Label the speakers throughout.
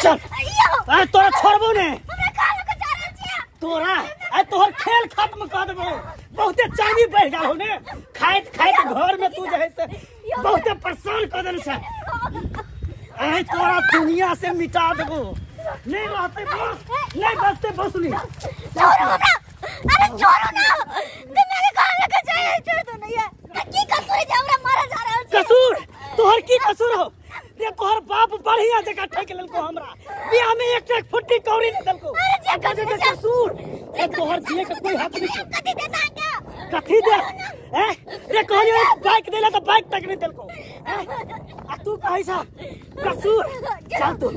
Speaker 1: चल अरे तोरा छोड़बो ने तोरा अरे तोहर खेल खत्म कर देबो। बहुते चानी बढ़ गेल हो ने खाइत खाइत घर में तू जे है से बहुते परेशान कर देल छै। अरे तोरा दुनिया से मिटा देबो। नहीं रहते बस नहीं बचते बसली।
Speaker 2: छोड़ो हमरा अरे छोड़ो ना दिमाग के कहां लेके जाए छोड़ दो नहीं है की कसूर है हमरा मारा जा रहल छै।
Speaker 1: कसूर तोहर की कसूर हो रे? तोहर बाप बढ़िया जगह ठेक लेलको हमरा बियाह में एक एक फुट्टी कौड़ी नहीं देलको।
Speaker 2: अरे जे
Speaker 1: कसूर ए तोहर जिए के कोई हक नहीं।
Speaker 2: कथी देता क्या
Speaker 1: कथी दे ए रे कहलियो बाइक देला त बाइक तक नहीं देलको। आ तू कहै छ कसूर। चल तू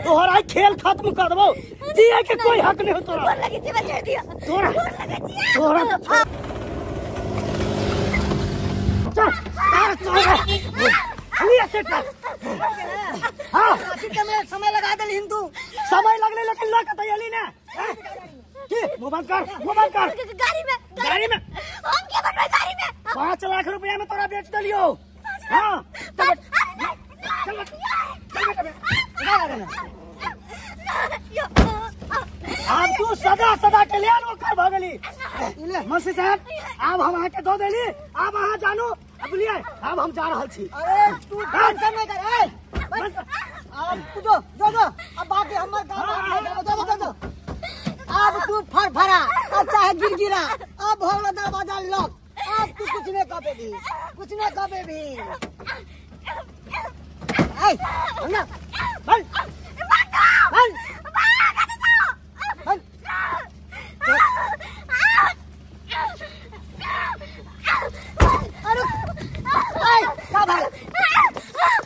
Speaker 1: तोहर आई खेल खत्म कर देबो। जिए के कोई हक नहीं हो तोरा।
Speaker 2: गोर लगे छी बचा दिया
Speaker 1: तोरा
Speaker 2: गोर लगे छी
Speaker 1: तोरा। चल चल चल लिया सेट पर। हां
Speaker 3: में समय लगा देल हिंदू
Speaker 1: समय लगले लेकिन लग त अली ना की मोबाइल कर मोबाइल कर
Speaker 2: गाड़ी में
Speaker 1: गाड़ी में
Speaker 2: हम के बनबै गाड़ी में
Speaker 1: 5 लाख रुपया में तोरा बेच देलियो। हां चल चल चल अब तू सदा सदा के लिए ओकर भ गेली। मुंशी साहब अब हम अहाँ के दो देली। अब अहाँ जानू बुझलिए अब हम जा रहल छी।
Speaker 3: अरे तू टेंशन नहीं कर ए अब तू जो जो जो अब बाकी हमर काम जो जो जो अब तू फरफरा अब चाहे गिरगिरा अब हो गेल दरवाजा लॉक। अब तू कुछ नहीं कहबे भी कुछ नहीं कहबे भी। ए ना बल बल बल अरे ए का भाग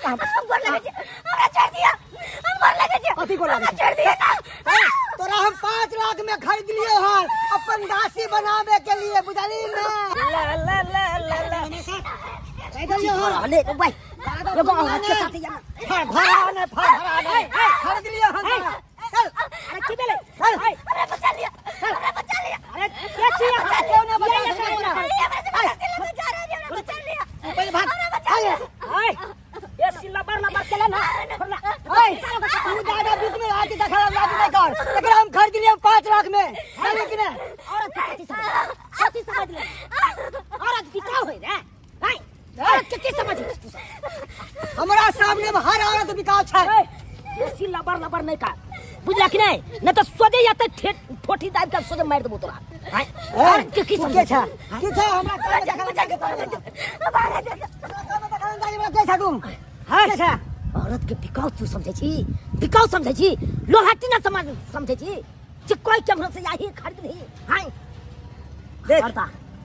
Speaker 2: हम गोर लगे छी हमरा छोड़ दिया हम गोर लगे छी।
Speaker 3: कथी गोर लगे
Speaker 2: छोड़ दिया
Speaker 3: तोरा हम 5 लाख में खरीद लियो हन अपन दासी बनावे के लिए बुझली ना।
Speaker 1: ला ला ला ला ला
Speaker 3: खरीद लियो हन
Speaker 4: ले भाई लोगो हाथ के साथ या
Speaker 3: फरफरा ने फरफरा ने खरीद लियो हन। चल
Speaker 4: अरे की देले
Speaker 3: चल
Speaker 2: हमरा बचा लिया हमरा बचा लिया।
Speaker 4: अरे के छी
Speaker 3: क्यों ना बचा
Speaker 2: लिया हमरा जा रहा है हमरा बचा लिया
Speaker 3: पहले भाग
Speaker 2: हमरा बचा लिया।
Speaker 4: ए ये सिल्ला बार लबर चला ना
Speaker 3: ए तू दादा बीच में आके देखा लाज नहीं कर। एकरा हम खरीद लियो 5 लाख में चले कि ना।
Speaker 4: औरत कथी समझ कथी समझ ले औरत बिकाऊ है रे नहीं औरत के की समझ
Speaker 3: हमरा सामने में हर औरत बिकाऊ छै।
Speaker 4: ये सिल्ला बार लबर नहीं का बुझला कि नहीं न त सोजे या त ठेठ ठोठी दाब के सोजे मार देबो तोरा। हां औरत के की समझ
Speaker 3: के छै की छै हमरा के छै तू
Speaker 4: हां
Speaker 3: के छै
Speaker 4: औरत के बिकाऊ तू समझै छी बिकाऊ समझै छी लोहा टीना समझ समझै छी जे कोई केमरो से याही खरीद नहीं। हां
Speaker 3: देख
Speaker 4: करता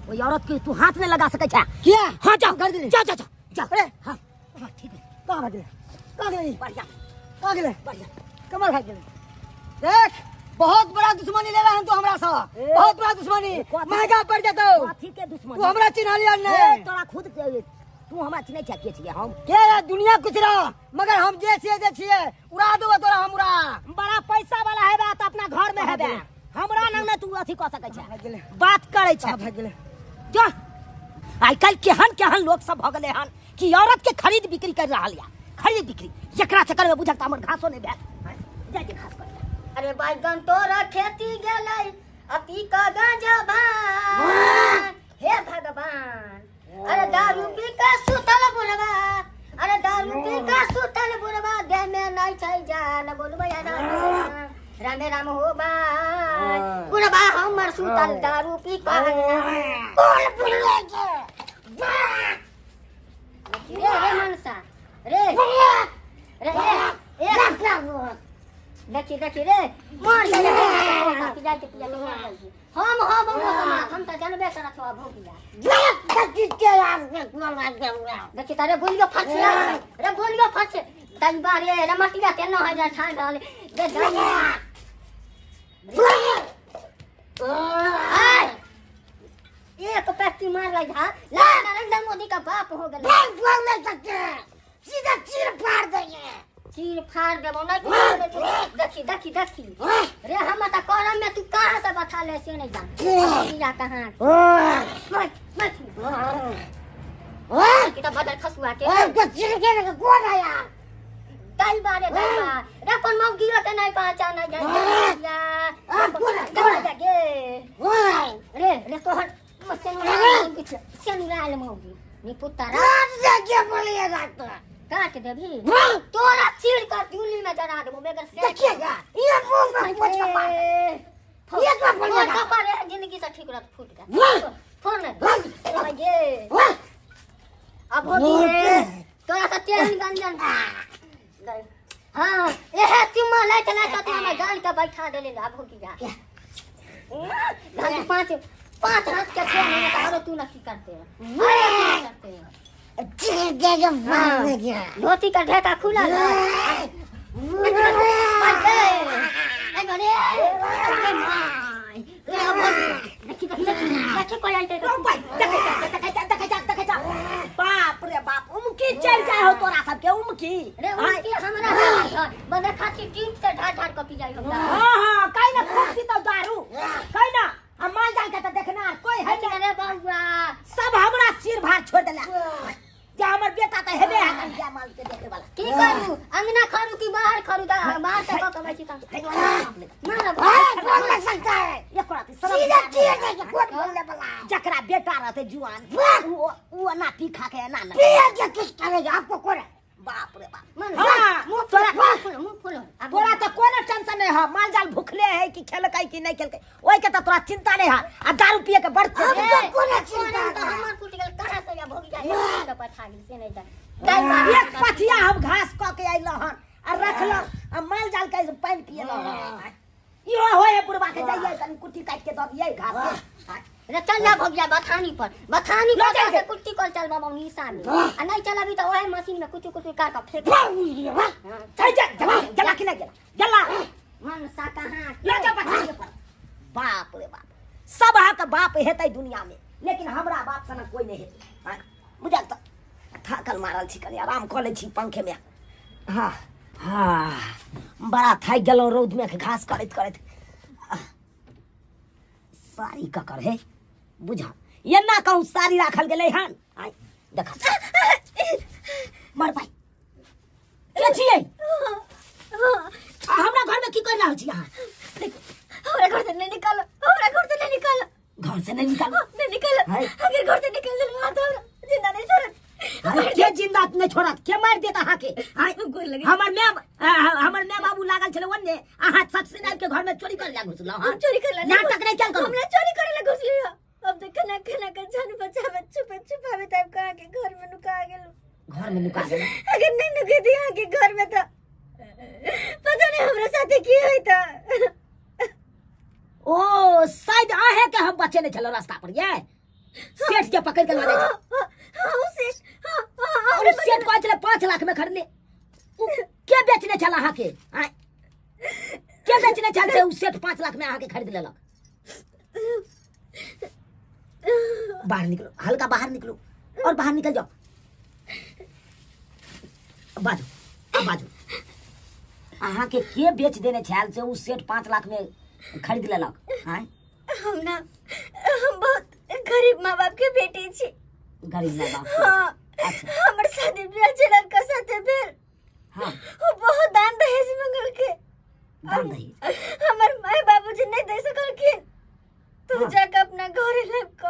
Speaker 4: ओई औरत के तू हाथ नहीं लगा सकै छै
Speaker 3: किया।
Speaker 4: हां जा
Speaker 3: कर दिली
Speaker 4: जा जा जा जा।
Speaker 3: अरे
Speaker 4: हां हां ठीक है
Speaker 3: कहां भाग गेलै कहां गेलै
Speaker 4: बढ़िया
Speaker 3: कहां गेलै
Speaker 4: बढ़िया
Speaker 3: कमर भाग गेलै। देख बहुत बड़ा दुश्मनी ले रहा हन तू हमरा से बहुत बड़ा दुश्मनी महंगा पड़ जतौ।
Speaker 4: कथी के दुश्मनी
Speaker 3: तू हमरा चिन्ह लिया नहीं
Speaker 4: तोरा खुद के तू हमरा चिन्है छै के छियै हम
Speaker 3: के रे दुनिया कुछ रहा मगर हम जे छियै जे छियै उड़ा देबो तोरा हम उड़ा।
Speaker 4: बड़ा पैसा वाला हेबे त अपना घर में हेबे हमरा नंग में तू अथी क सकै छै बात करै छै
Speaker 3: भाग गेलै
Speaker 4: जा। आइ काल्हि केहन केहन लोक सब भ गेलै हन कि औरत के खरीद बिक्री कर रहल या खरीद बिक्री जेकरा चक्कर में बुझक त हमर घासो नहीं भेल जाय के घास कर।
Speaker 2: अरे बैगन तोरा खेती गेलै अति का गांजा भान हे भगवान। अरे दारू पी के सुतल बुढ़वा अरे दारू पी के सुतल बुढ़वा देह में नहीं छै जान बोलबै रामे राम हो बाय बुढ़वा हमर सुतल दारू पी के बोल बुढ़वा के रे रे मनसा रे रे ए देखी देखी रे मार दे पिया के पिया हम हम हम त जानबे करत हो भोगिया देखी तारे गोलियो फंस रे गोलियो फंस तई बार रे रे मटिया के 9000 ठान रहल दे एक पैकी मार लै झा ला नरेंद्र मोदी का बाप हो गेल।
Speaker 4: सीधा चीर फाड़ देंगे
Speaker 2: चीर फाड़ देबो नहीं देखी देखी देखी रे हम त करम में तू कहां से बथा ले से नहीं जान जा कहां मत मत कि त बदल खसुआ के
Speaker 4: ओ चीर के गोड़ है यार।
Speaker 2: दाई बारे दाई बा रे अपन मौगियो के नहीं पहचाना जाय या गे रे रे तोहर सेनुराल मौगी नी पुतारा
Speaker 3: के बोलिएगा तोरा
Speaker 2: काट देबी तोरा चीर कर चूल्ही में जरा देबो बेगर से
Speaker 3: देखिएगा ये मुंह में पोछ के मार ये का बोलिएगा
Speaker 2: कपार जिंदगी से ठीक रख फूट गया फोन ये अब हो रे तोरा का तेल गंजन हां एहे चुम्मा ले चला के हमरा गाल के बैठा देले अब हो गया गाल पांच पांच हाथ के छह महीने का आरो तू ना की करते करते धोती का ढेका खुला
Speaker 4: बाप रे बाप उमकी चढ़ जाए हो तोरा सबके उमकी
Speaker 2: रे उमकी हमरा बंदर खाती ट्यूब से ढार ढार कपी जाई हमरा।
Speaker 4: हां हां काई ना खूब पीतो दारू काई ना आ माल जाल के त देखना कोई है
Speaker 2: नहीं रे बउआ
Speaker 4: सब हमरा सिर भार छोड़ देला जे हमर बेटा त हेबे है जा माल के देखे वाला
Speaker 2: की करू अंगना खरू की बाहर खरू दा बाहर से क कमाई छी त मार
Speaker 3: बोल लग सकता है
Speaker 4: ये कोराती
Speaker 3: सीधे चीर दे के कोट बोलने वाला
Speaker 4: जकरा बेटा रहते जुआन वो ना पी खा के ना ना
Speaker 3: पिए के किस करेगा आपको कोरे
Speaker 4: बाप रे बाप।
Speaker 2: हां मुंह तोरा मुंह खोलो
Speaker 4: तोरा त कोनो टेंशन नहीं है माल जाल भूखले है कि खेलकै कि नहीं खेलकै ओइ के त तोरा चिंता नहीं है आ दारू पिए के बड़
Speaker 3: हम तो कोनो चिंता
Speaker 2: त हमर फूट गेल कहां से या भोग जाए एक पठा ली से नहीं जा
Speaker 4: एक पथिया हम घास क के आइल हन आ रखल आ माल जाल के पानी पिए ल इहो होए बुढ़वा के जाइए तनी कुट्टी काट के द दिए घास के
Speaker 2: रे चल ना भोग जा बथानी पर बथानी पर से कुट्टी कल चल बाबा निशा में आ नहीं चलाबी त ओहे मशीन में कुछ कुछ काट के फेंक
Speaker 4: चल जा जला जला कि नहीं जला जला
Speaker 2: मन सा कहां
Speaker 4: ले जा बथानी पर। बाप रे बाप सब अहाँ के बाप हेतै दुनिया में लेकिन हमरा बाप सनक कोई नहीं हेतै। बुझल त थाकल मारल छी कनी आराम कऽ लै छी पंखे में। हाँ हाँ बड़ा थाकि गेलहुँ रौद में घास करैत करैत। साड़ी ककर है बुझा एना कहूँ साड़ी राखल गेलै हन आइ देख मर भाई के छियै हमरा घर में की कर रहल छी अहाँ?
Speaker 2: हमरा घर से नहीं निकालो हमरा घर से नहीं निकालो
Speaker 4: घर से नहीं निकालो
Speaker 2: नहीं निकालो अगर घर से निकल गेल तो जिंदा नहीं छोड़त।
Speaker 4: के जिंदा नहीं छोड़त के मार देत अहाँ के? हमर my बाबू लागल छले ओन्ने अहाँ सबसे नाम के घर में चोरी कर ला घुसलौ। हां
Speaker 2: चोरी कर ला
Speaker 4: नाटक नहीं चल करू
Speaker 2: हमरा चोरी करे ला घुसली। अब देख ना खाना के जान बचावे छुपे छुपावे तब कहा के घर में नुका गेल
Speaker 4: घर में नुका गेल।
Speaker 2: अगर नहीं नुके दिया के घर में तो पता नहीं हमरा साथे की होई त।
Speaker 4: ओ शायद आहे के हम बचे नहीं छलो रास्ता पर ये सेठ के पकड़ के ला जाय छै।
Speaker 2: हां ओ सेठ हां
Speaker 4: हां सेठ कहै छले 5 लाख में खरीदले के बेचने छल अहाँ के? के बेचने छल से उ सेठ 5 लाख में अहाँ के खरीद लेलक? बाहर निकलो हल्का बाहर निकलो और बाहर निकल जाओ। बाजू अब बाजू अहाँ के बेच देने छल से उ सेठ 5 लाख में खरीद लेलक? हां
Speaker 2: हम ना हम बहुत गरीब माँ बाप के बेटी छी।
Speaker 4: गरीब माँ बाप?
Speaker 2: हाँ।
Speaker 4: अच्छा।
Speaker 2: हमर शादी ब्याह छल के साथे भेल।
Speaker 4: हाँ।
Speaker 2: वो बहुत दान दहेज मंगल के।
Speaker 4: दान दहेज?
Speaker 2: हमर माय बाबूजी नहीं दे सकलखिन तू
Speaker 4: हाँ।
Speaker 2: जाके अपना घरे लग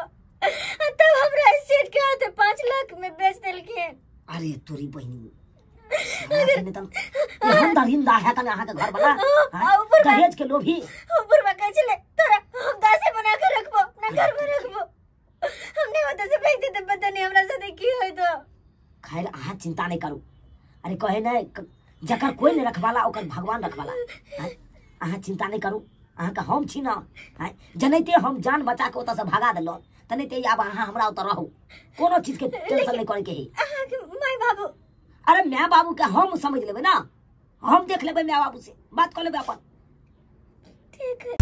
Speaker 2: तब हमरा सेठ के हाथे 5 लाख में बेच देलखिन।
Speaker 4: अरे तोरी बहिनी एहन दरिंदा है तने अहाँ के घर वाला दहेज के लोभी
Speaker 2: ऊपर कहै छलै तोरा हम दासे बना के रखबो अपना घर में रखबो हमने ओतऽ से फेंक देते पता नहीं हमरा साथे की होइत।
Speaker 4: खैर अहाँ चिंता नहीं करू। अरे कहे नहीं जकर कोई नहीं रखवाला ओकर भगवान रखवाला। अहाँ चिंता नहीं करू अहाँ के हम छी ना जनैते हम जान बचा के ओतऽ से भगा देलहुँ तनैते आब अहाँ हमरा ओतऽ रहू कोनो चीज के टेंशन नहीं करे के है।
Speaker 2: अहाँ के my बाबू?
Speaker 4: अरे my बाबू के हम समझ लेबै ना हम देख लेबै my बाबू से बात कर लेबै अपन।
Speaker 2: ठीक है।